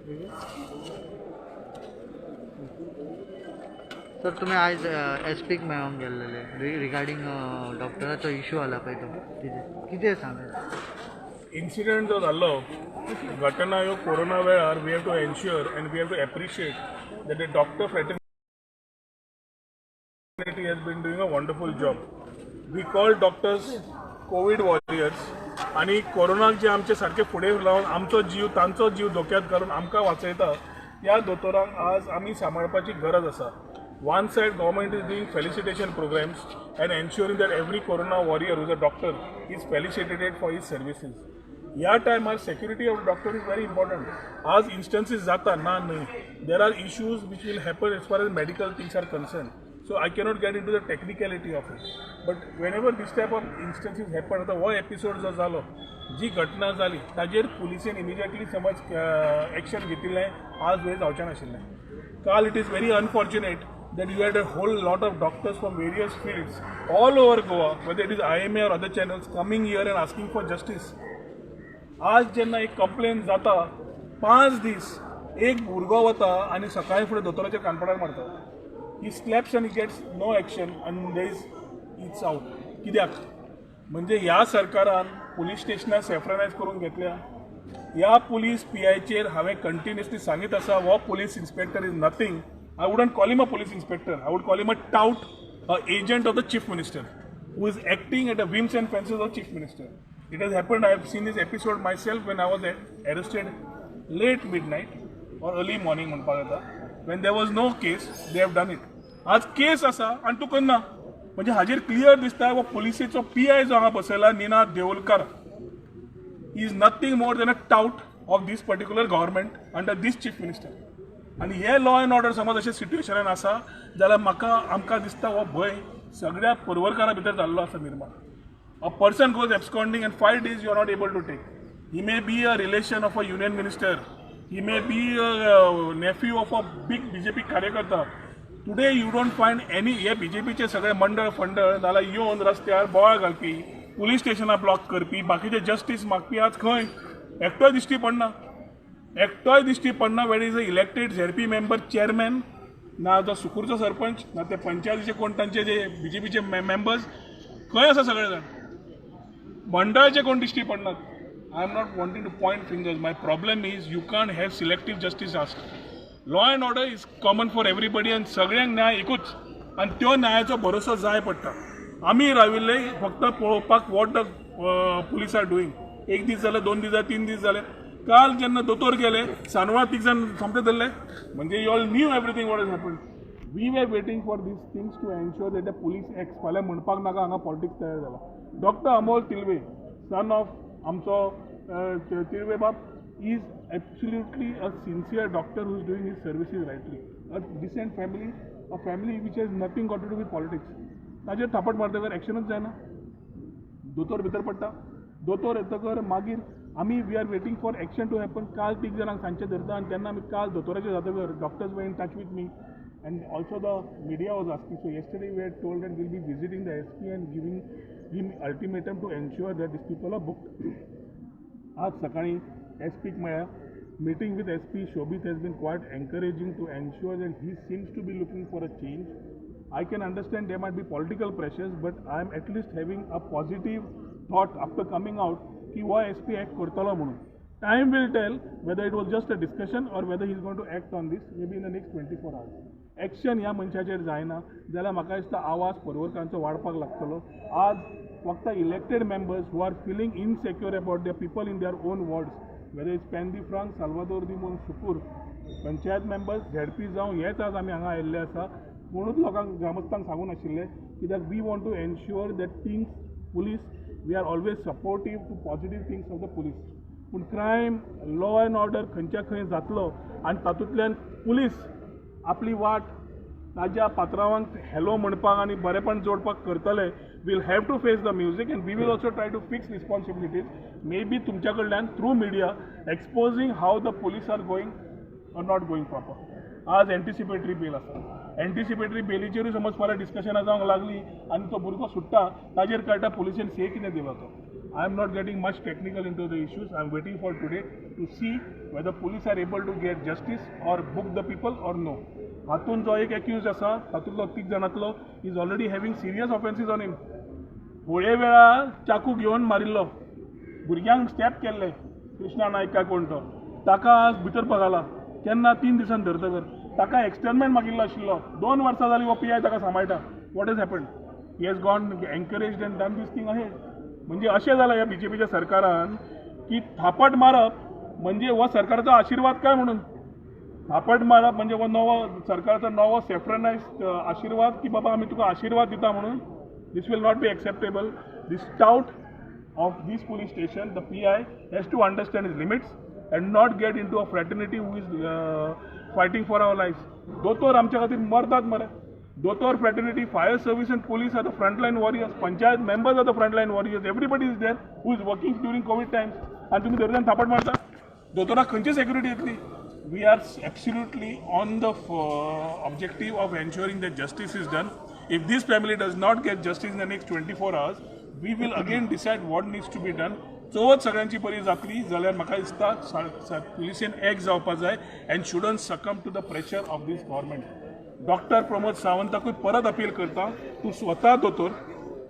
Sir, तुमी आयज S पीक मेळोंक गेल्लेले रिगार्डींग डॉक्टराचो इशू आला पळय तो, कितें कितें सांगा. इन्सिडंट जो जाल्लो, घटना ह्यो कोरोना वेळार, we have to ensure and we have to appreciate that the doctor fraternity has been doing a wonderful job. We call doctors COVID warriors आनी कोरोनाक जे आमचे सारके फुडें लावन आमचो जीव, तांचो जीव धोक्यात घालून आमकां वाचयता, त्या दोतोरांक आज आमी सांबाळपाची गरज आसा. One side, government is doing felicitation programs and ensuring that every corona warrior who's a doctor is felicitated for his services. ह्या टायमार security of doctor is very important. आज इन्स्टन्सीस जाता, ना न्हय. There are issues which will happen as far as medical things are concern, so I cannot get in to the technicality of it, but when ever this type of instances happen, आतां हो episode जो जालो, जी घटना जाली, ताजेर पुलिसेन immediately समज action घेतिल्लें, आज वेळ जावचें नाशिल्लें. काल it is very unfortunate that you had a whole lot of doctors from various fields all over Goa, whether it is IMA or other channels, coming here and asking for justice. आज जेन्ना एक complain जाता, 5 दीस एक भुरगो वता आनी सकाळी फुडें दोतोराच्या कानपडार मारता. He slaps and gets no action and there is it's out. कित्याक? म्हणजे ह्या सरकारान पुलीस स्टेशनां सेफ्रनायज करून घेतल्या. ह्या पुलीस पी आयचेर हांवें कंटिन्युअसली सांगीत आसा, हो police inspector is nothing. I wouldn't call him a police inspector. I would call him a tout, a agent of the chief minister, who is acting at the whims and fancies of chief minister. It has happened. I have seen this episode myself when I was arrested late midnight or early morning म्हणपाक जाता. When there was no case, they have done it. आज केस आसा आनी तूं करना, म्हणजे हाजेर clear दिसता, हो पुलिसेचो पी I जो हांगा बसयला, Ninad Devalkar, is nothing more than a tout of this particular government under this chief minister. आनी हे लॉ एंड ऑर्डर समज अशें सिट्युएशनान आसा जाल्यार म्हाका, आमकां दिसता, हो भंय सगळ्या पर्वरकारां भितर जाल्लो आसा निर्माण. A person goes absconding and 5 days you are not able to take. He may be a relation of a union minister, he may be a nephew of a big BJP कार्यकर्ता. Today you don't find any हे बीजेपीचे सगळे मंडळ फंडळ नाल्यार येवन रस्त्यार बोवाळ घालपी, police स्टेशनां block करपी, बाकीचे जस्टीस मागपी, आज खंय एकटोय दिश्टी पडना, एकटोय दिश्टी पडना. Where is a elected ZP member, chairman? ना तो सुकूरचो सरपंच, ना ते पंचायतीचे कोण, तांचे जे बीजेपीचे मेंबर्स खंय आसा सगळे जाण? मंडळाचे कोण दिश्टी पडनात. I am not wanting to point fingers. My problem is you can't have selective justice. Ask law and order is common for everybody आनी सगळ्यांक न्याय एकूच आनी त्यो न्यायाचो भरोसो जाय पडटा. आमी राविल्ले फक्त पळोवपाक what the police are doing. एक दीस जाले, 2 दीस जाले, 3 दीस जाले. काल जेन्ना दोतोर गेले, सांजवेळा तीग जाण सोमते धरले, म्हणजे you all knew everything what is happen. We were waiting for these things to ensure that the police acts. फाल्यां म्हणपाक नाका हांगा पॉलिटिक्स तयार जाला. डॉक्टर अमोल तिलवे, सन ऑफ आमचो तिळवे बाब, is absolutely a sincere doctor who is doing his services rightly. A decent family, a family which has nothing got to do with politics. ताजेर थापट मारतकर एक्शनूच जायना. दोतोर भितर पडटा. दोतोर येतकर मागीर आमी we are waiting for action to happen. काल तीग जाणांक सांजचे धरता आनी तेन्ना आमी काल दोतोराचेर जातकर doctors were in touch with me and also the media was asking. So yesterday we had told that we'll be visiting the SP and giving him ultimatum to ensure that these people are booked. आज सकाळी S पीक मेळ्ळ्या. Meeting with SP Shobhit has been quite encouraging to ensure that he seems to be looking for a change. I can understand there might be political pressures, but I am at least having a positive thought after coming out की हो S P act करतलो म्हणून. Time will tell whether it was just a discussion or whether he is going to act on this. Maybe in the next 24 hours action ह्या मनशाचेर जायना जाल्यार म्हाका दिसता आवाज पर्वरकारांचो वाडपाक लागतलो. आज फक्त elected members who are feeling insecure about the people in their own wards, whether it's Penha de Franca, Salvador de Moura, Sukur panchayat members, ZP जावं, हेच आज आमी हांगा आयिल्ले आसा. कोणूच लोकांक, ग्रामस्थांक सांगूं नाशिल्लें, कित्याक we want to ensure that things police, we are always supportive to positive things of the police, पूण क्रायम, लॉ एंड ऑर्डर खंयच्या खंय जातलो आनी तातूंतल्यान पुलीस आपली वाट ताज्या पात्रावांक हॅलो म्हणपाक आनी बरेपण जोडपाक करतले, we'll have to face the music and we will also try to fix responsibilities, maybe तुमच्या कडल्यान through media exposing how the police are going or not going proper. आज एन्टिसिपेटरी बेल आसा. एन्टिसिपेटरी बेलीचेरूय समज फाल्यां डिस्कशनां जावंक लागली आनी तो भुरगो सुट्टा, ताजेर कळटा पुलिसेन से कितें दिलो तो. I am not getting much technical into the issues. I am waiting for today to see whether police are able to get justice or book the people or no. हातून जो एक एक्यूज आसा तातूंतलो 3 जाणांतलो is already having serious offences on him. होळये वेळार चाकू घेवन मारिल्लो, भुरग्यांक स्टॅप केल्ले, कृष्णा नायक काय कोण तो, ताका आज भितर पगाला केन्ना 3 दिसान धरतकर ताका एक्सटर्नमेंट मागिल्लो आशिल्लो. 2 वर्सां जालीं हो पी I ताका सांबाळटा. What has happened? He has gone encouraged and done this thing ahead. म्हणजे अशें जालां ह्या बीजेपीच्या सरकारान की थापट मारप म्हणजे हो सरकाराचो आशिर्वाद काय म्हणून, थापट मारप म्हणजे हो नवो सरकाराचो नवो सेफ्रनायज आशिर्वाद की बाबा आमी तुका आशिर्वाद दिता म्हणून. This will not be acceptable. This tout of this police station, the PI has to understand his limits and not get into a fraternity who is fighting for our lives. दोतोर आमच्या खातीर मरतात मरे. दोतोर fraternity, fire service and police are the frontline warriors. Panchayat members are the frontline warriors. Everybody is there who is working during COVID times. आनी तुमी धरून थापट मारता, दोतोराक खंयची सेक्युरिटी येतली? We are absolutely on the objective of ensuring that justice is done. If this family does not get justice in the next 24 hours, we will again decide what needs to be done. चवथ सगळ्यांची बरी जातली जाल्यार म्हाका दिसता पुलिसेन एक जावपा जाय and shouldn't succumb to the pressure of this government. Doctor Pramod सावंताकूय परत अपील करता, तूं स्वता दोतोर,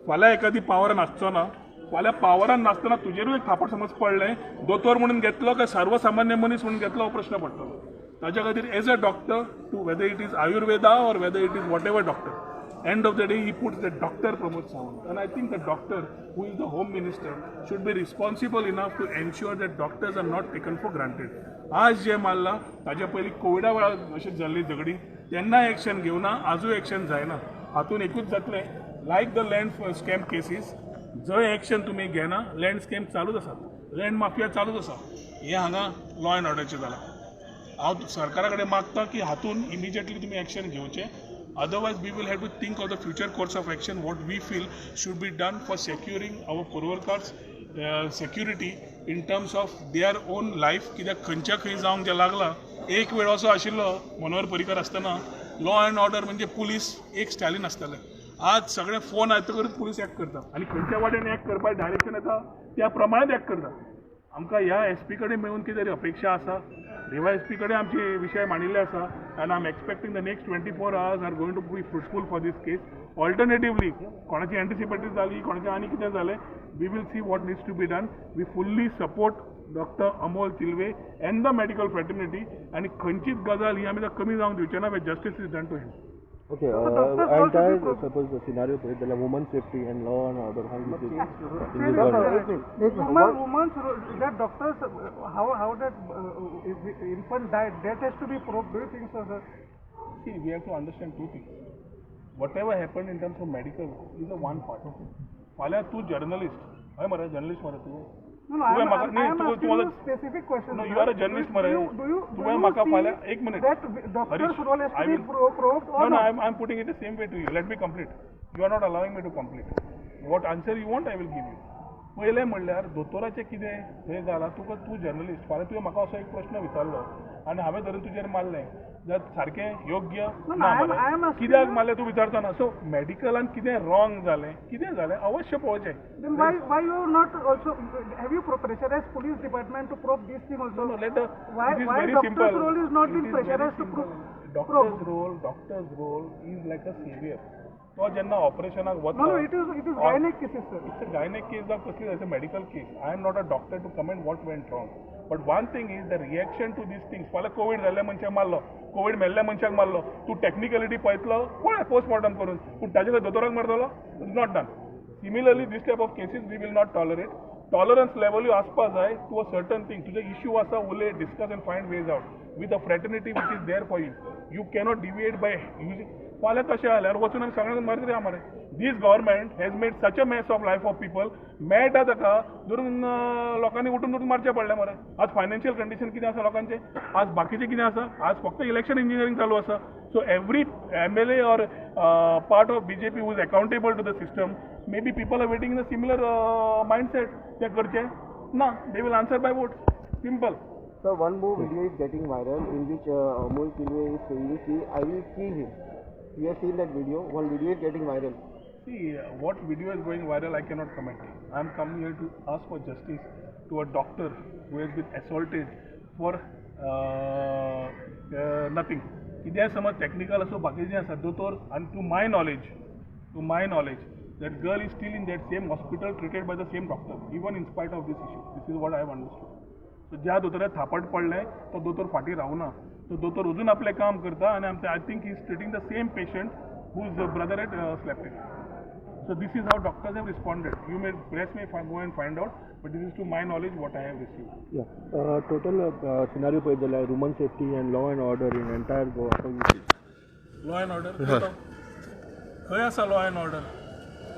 फाल्यां एखादी पावरान आसचो ना, फाल्यां पावरान नासतना तुजेरूय एक थापट समज पडलें, दोतोर म्हणून घेतलो काय सर्वसामान्य मनीस म्हणून घेतलो हो प्रश्न पडटलो. ताच्या खातीर as a doctor, to whether it is Ayurveda or whether it is whatever doctor, end of the day he puts the Doctor Pramod Sawant, and I think the doctor who is the home minister should be responsible enough to ensure that doctors are not taken for granted. आज जे मारला ताच्या पयलीं कोविडा वेळार अशें जाल्ली झगडी, तेन्ना एक्शन घेवना, आजूय एक्शन जायना. हातून एकूच जातलें, like the land scam cases, जंय एक्शन तुमी घेना लँड स्कॅम चालूच आसात, लँड माफिया चालूच आसा. हें हांगा लॉ एंड ऑर्डरचें जालां. हांव सरकारा कडेन मागता की हातून इमिजिएटली तुमी एक्शन घेवचें. Otherwise, we will have to think of the future course of action, what we feel should be done for securing our Korvarkars security in terms of their own life. कित्याक खंयच्या खंय जावंक जें लागलां, एक वेळ असो आशिल्लो मनोहर पर्रीकर आसतना लॉ अँड ऑर्डर म्हणजे पुलीस एक स्टायलीन आसताले. आज सगळे फोन येतकच पुलीस एक्ट करता आनी खंयच्या वाटेन एक्ट करपाक डायरेक्शन येता त्या प्रमाणेच एक्ट करता. आमकां ह्या एस पी कडेन मेळून कितें तरी अपेक्षा आसा. रेवा एस पी कडेन आमचे विशय मांडिल्ले आसा and I am expecting the next 24 hours are going to be fruitful for this case. Alternatively कोणाची एंटिसिपेटरी जाली, कोणाचें आनी कितें जालें, we will see what needs to be done. We fully support Doctor Amol Tilve and the medical fraternity आनी खंयचीच गजाल ही आमी कमी जावंक दिवचे ना. Justice is done to him. Okay, entire suppose the scenario put it, the woman safety and law and order, how you see in this government? Woman's that doctors, how that infant died, that has to be probed. Do you think so, sir? See, we have to understand two things. Whatever happened in terms of medical is a one part. फाल्यां तूं journalist, हय मरे, journalist मरे तूं? No, no, I am asking you specific question. No, you are a journalist मरे. तुवें म्हाका फाल्यां एक minute. That doctor's role has to be probed or No, no, I am putting it the same way to you. Let me complete. You are not allowing me to complete. What answer you want, I will give you. पयलें म्हणल्यार दोतोराचें कितें हें जालां, तुका तूं journalist, फाल्यां तुवें म्हाका असो एक प्रश्न विचारलो आनी हांवें धरून तुजेर मारलें जाल्यार सारकें योग्य ना मरे. कित्याक मारलें तूं विचारचो ना. सो मॅडिकलान कितें रॉंग जालें, कितें जालें अवश्य पळोवचें. Then why you not also have you pressurized police department to probe this thing also? No, let the why doctor's role is not been pressurized to probe? Doctor's role is like a savior. तो जेन्ना ऑपरेशनाक वता, No, it is gynaec cases, sir. It's a gynaec case जावं कसली, it's a medical case. I am not a doctor to comment what went wrong. But one thing is the reaction to these things. फाल्यां Covid जाल्ल्या मनशाक मारलो, Covid मेल्ल्या मनशाक मारलो, तूं टॅक्निकलिटी पळयतलो पळय पोस्टमॉर्टम करून, पूण ताजे खंय दोतोराक मारतलो? It's not done. Similarly this type of cases we will not tolerate. Tolerance लेवलूय आसपा जाय टू अ सर्टन थींग. तुजे इश्यू आसा, उलय, discuss and find ways out with a fraternity which is there for you. You cannot deviate by using. फाल्यां तशें जाल्यार वचून आमी सगळ्यांक मारीत या मरे. This government has made such a mess of life of people. मेळटा ताका धरून लोकांनी उठून उठून मारचें पडलें मरे. आज फायनान्शियल कंडिशन कितें आसा लोकांचें, आज बाकीचें कितें आसा, आज फक्त इलेक्शन इंजिनियरींग चालू आसा. So every MLA or part of BJP who is accountable to the system, may be people are waiting in a similar mindset. ते करचें ना, they will answer by vote. Simple. So one more video is getting viral in which Amol Tilve is saying ki I will kill him. You have seen that video. One video is getting viral. See, what video is going viral, I cannot comment. I am come here to ask for justice to a doctor who has been assaulted for nothing. कितेंय समज technical आसूं, बाकीचें आसा दोतोर. आनी to my knowledge that girl is still in that same hospital, treated by the same doctor, even in spite of this issue. This is what I have understood. So ज्या दोतोराक थापट पडलें तो दोतोर फाटीं रावना. तो दोतोर अजून आपलें काम करता आनी आमचे, I think, is treating the same patient whose brother had slapped. So this is how doctors have responded. You may, press may go and find out, but this is to my knowledge what I have received. Yeah. Total scenario पळयत जाल्यार woman safety and law and order in entire Goa, how you see? Law and order? खंय आसा law and order?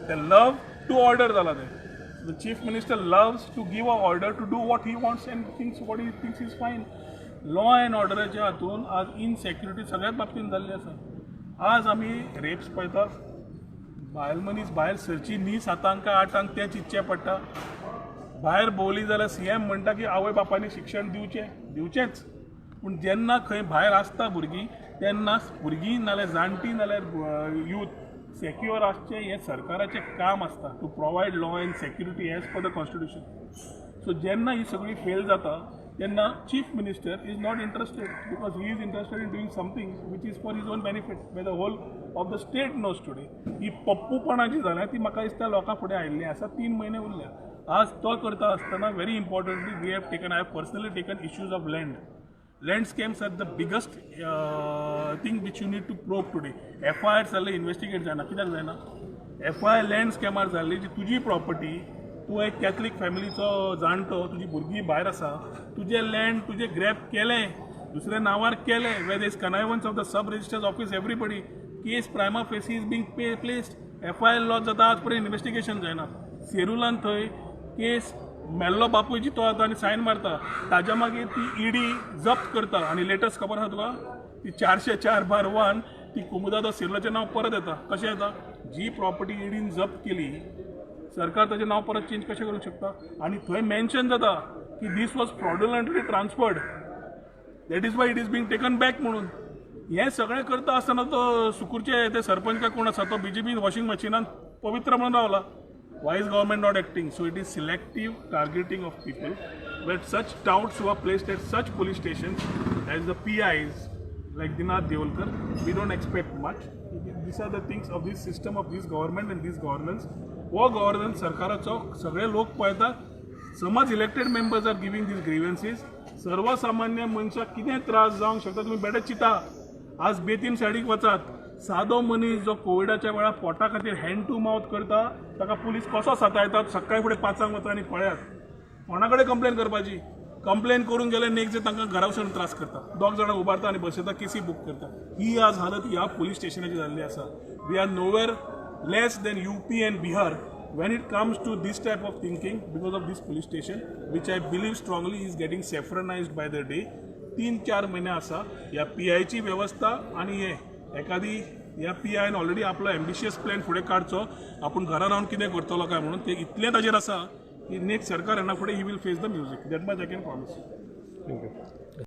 ते love two order जाला ते. The chief minister loves to give a order to do what he wants and thinks what he thinks is fine. Law and ऑर्डराच्या हातून आज इनसेक्युरिटी सगळ्याच बाबतीन जाल्ली आसा. आज आमी रेप्स पळयता. बायल मनीस भायर सरची न्ही 7 काय 8 तें चिंतचें पडटा. भायर भोंवली जाल्यार सीएम म्हणटा की आवय बापायनी शिक्षण दिवचें, दिवचेंच, पूण जेन्ना खंय भायर आसता भुरगीं तेन्ना भुरगीं नाल्यार जाणटीं नाल्यार यूथ सेक्युअर आसचें हें सरकाराचें काम आसता, to provide law and security as per the constitution. So जेन्ना ही सगळी फेल जाता तेन्ना chief minister is not interested, because he is interested in doing something which is for his own benefit, where the whole of the state knows today. ही पप्पूपणा जी जाल्या ती म्हाका दिसता लोकां फुडें आयिल्ली आसा. 3 म्हयने उरल्या. आज तो करता आसतना, very importantly, we have taken, I have personally taken issues of land. Land scams are the biggest thing which you need to probe today. FIR जाल्ले इन्वेस्टिगेट जायना. कित्याक जायना? एफआयआर लँड स्कॅमार जाल्ली जी तुजी प्रॉपर्टी, तूं एक कॅथलीक फॅमिलीचो जाणटो, तुजी भुरगीं भायर आसा, तुजें लँड तुजें ग्रॅब केलें, दुसऱ्या नांवार केलें, where is connivance of the sub registrar's office, everybody. Case prima facie is being pay placed. FIR lodge जाता, आज पर्यंत इन्वेस्टिगेशन जायना. सेरुलान थंय केस मेल्लो बापूय जितो जाता आनी सायन मारता. ताज्या मागीर ती ईडी जप्त करता आनी लेटस्ट खबर आसा तुका, ती 404/1 ती कुमुदा सेरुलाचें नांव परत येता. कशें येता? जी प्रॉपर्टी ईडीन जप्त केली, सरकार ताजें नांव परत चेंज कशें करूंक शकता? आनी थंय मेन्शन जाता की this was fraudulently transferred, that is why it is being taken back म्हणून. हें सगळें करता आसतना तो सुकूरचे ते सरपंच काय कोण आसा तो बीजेपीन वॉशिंग मशिनान पवित्र म्हणून रावला. Why is government not acting? So it is selective targeting of people, where such touts who are placed at such police stations as the PIs like Dinath Deolkar, we don't expect much. These are the things of this system, of this government and this governance. हो governance सरकाराचो सगळे लोक पळयतात. समज elected members are giving these grievances, सर्वसामान्य मनशाक कितें त्रास जावंक शकता तुमी बेठे चिंता. आज बेतीम सायडीक वचात. सादो मनीस जो कोविडाच्या वेळार पोटा खातीर हँड टू मावथ करता ताका पुलीस कसो सतायतात. सकाळी फुडें 5 वचा आनी पळयात कोणा कडेन कंप्लेन करपाची. कंप्लेन करूंक गेले, नेक्स्ट डे तांकां घरा वचून त्रास करता. दोग जाणां उबारता आनी बसयता, केसी बूक करता. ही आज हालत ह्या पुलीस स्टेशनाची जाल्ली आसा. We are nowhere less than UP and Bihar when it comes to this type of thinking because of this police station, which I believe strongly is getting saffronized by the day. 3-4 म्हयने आसा. ह्या पीआयची वेवस्था आनी हे एकादी ह्या पीआयन already आपलो ambitious plan फुडें काडचो, आपूण घरा रावन कितें करतलो काय म्हणून. ते इतलें ताजेर आसा की नेक्स्ट सरकार येना फुडें he will face the music. That much I can promise. Thank you.